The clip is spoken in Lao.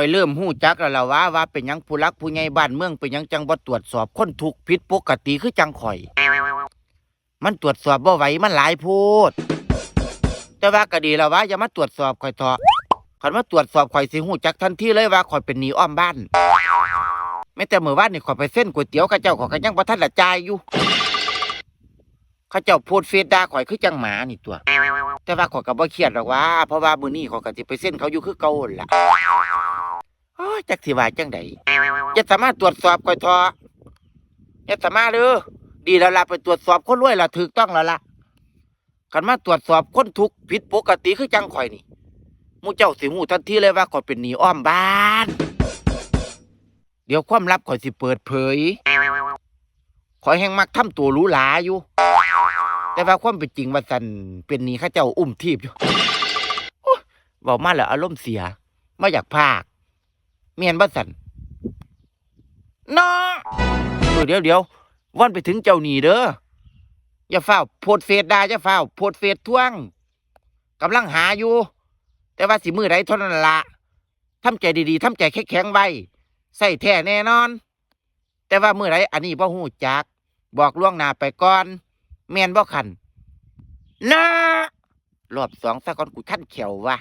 ຂ້ອຍເລີ່ມຮູ້ຈັກແລ້ວລະວ່າ ວ່າເປັນຫຍັງຜູ້ຫຼັກຜູ້ໃຫຍ່ບ້ານເມືອງເປັນຫຍັງຈັ່ງບໍ່ຕວດສອບຄົນທຸກຜິດປົກກະຕິຄືຈັ່ງຂ້ອຍ. ມັນຕວດສອບບໍ່ໄຫວ ມັນຫຼາຍໂພດ. ແຕ່ວ່າກໍດີແລ້ວວ່າ ຢ່າມາຕວດສອບຂ້ອຍເທາະ. ຄັນມາຕວດສອບຂ້ອຍຊິຮູ້ຈັກທັນທີເລີຍວ່າຂ້ອຍເປັນໜີ້ອ້ອມບ້ານ. ແມ້ແຕ່ມື້ວານນີ້ຂ້ອຍໄປເຊັນກ໋ວຍຕຽວເຂົາເຈົ້າ ຂ້ອຍກໍຍັງບໍ່ທັນລະຈ່າຍຢູ່. ເຂົາເຈົ້າໂພສເຟສດ່າຂ້ອຍຄືຈັ່ງໝານີ້ຕົວະ. ແຕ່ວ່າຂ້ອຍກໍບໍ່ຄຽດດອກຫວາ ເພາະວ່າມື້ນີ້ຂ້ອຍກໍຊິໄປເຊັນເຂົາຢູ່ຄືເກົ່າຫັ້ນລະ. ໂອ້ຍ ຈັກຊິວ່າຈັ່ງໃດ. ຢ່າສາມາດຕວດສອບຂ້ອຍເທາະ. ຢ່າສາມາດເດີ. ດີແລ້ວລະ ໄປຕວດສອບຄົນລວຍລະ ຖືກຕ້ອງແລ້ວລະ. ຄັນມາຕວດສອບຄົນທຸກຜິດປົກກະຕິຄືຈັ່ງຂ້ອຍນີ້ ໝູ່ເຈົ້າຊິຮູ້ທັນທີເລີຍວ່າຂ້ອຍເປັນໜີ້ອ້ອມບ້ານ. ດຽວຄວາມລັບຂ້ອຍຊິເປີດເຜີຍ. ຂ້ອຍແຮ່ງມັກທຳໂຕຫຼູຫຼາຢູ່ ແຕ່ວ່າຄວາມເປັນຈິງວ່າຊັ້ນ ເປັນໜີ້ເຂົາເຈົ້າອຸ້ມຖີບຢູ່. ໂອ້ຍ ເວົ້າມາແລ້ວອາລົມເສຍ ບໍ່ຢາກພາກ ແມ່ນບໍ່ຊັ້ນ? ເນາະ. ເອີ ດຽວໆ ວອນໄປເຖິງເຈົ້າໜີ້ເດີ ຢ່າຟ້າວໂພສເຟສດ່າ ຢ່າຟ້າວໂພສເຟສທວງ. ກຳລັງຫາຢູ່ ແຕ່ວ່າຊິມື້ໃດເທົ່ານັ້ນລະ. ທຳໃຈດີໆ ທຳໃຈແຂງໆໄວ້ ໃຊ້ແທ້ແນ່ນອນ. ແຕ່ວ່າມື້ໃດອັນນີ້ບໍ່ຮູ້ຈັກ ບອກລ່ວງໜ້າໄປກ່ອນ ແມ່ນບໍ່ຄັນ? ນະ ລອບສອງຊະກ່ອນ ກູຄັນແຂ້ວວ່າ.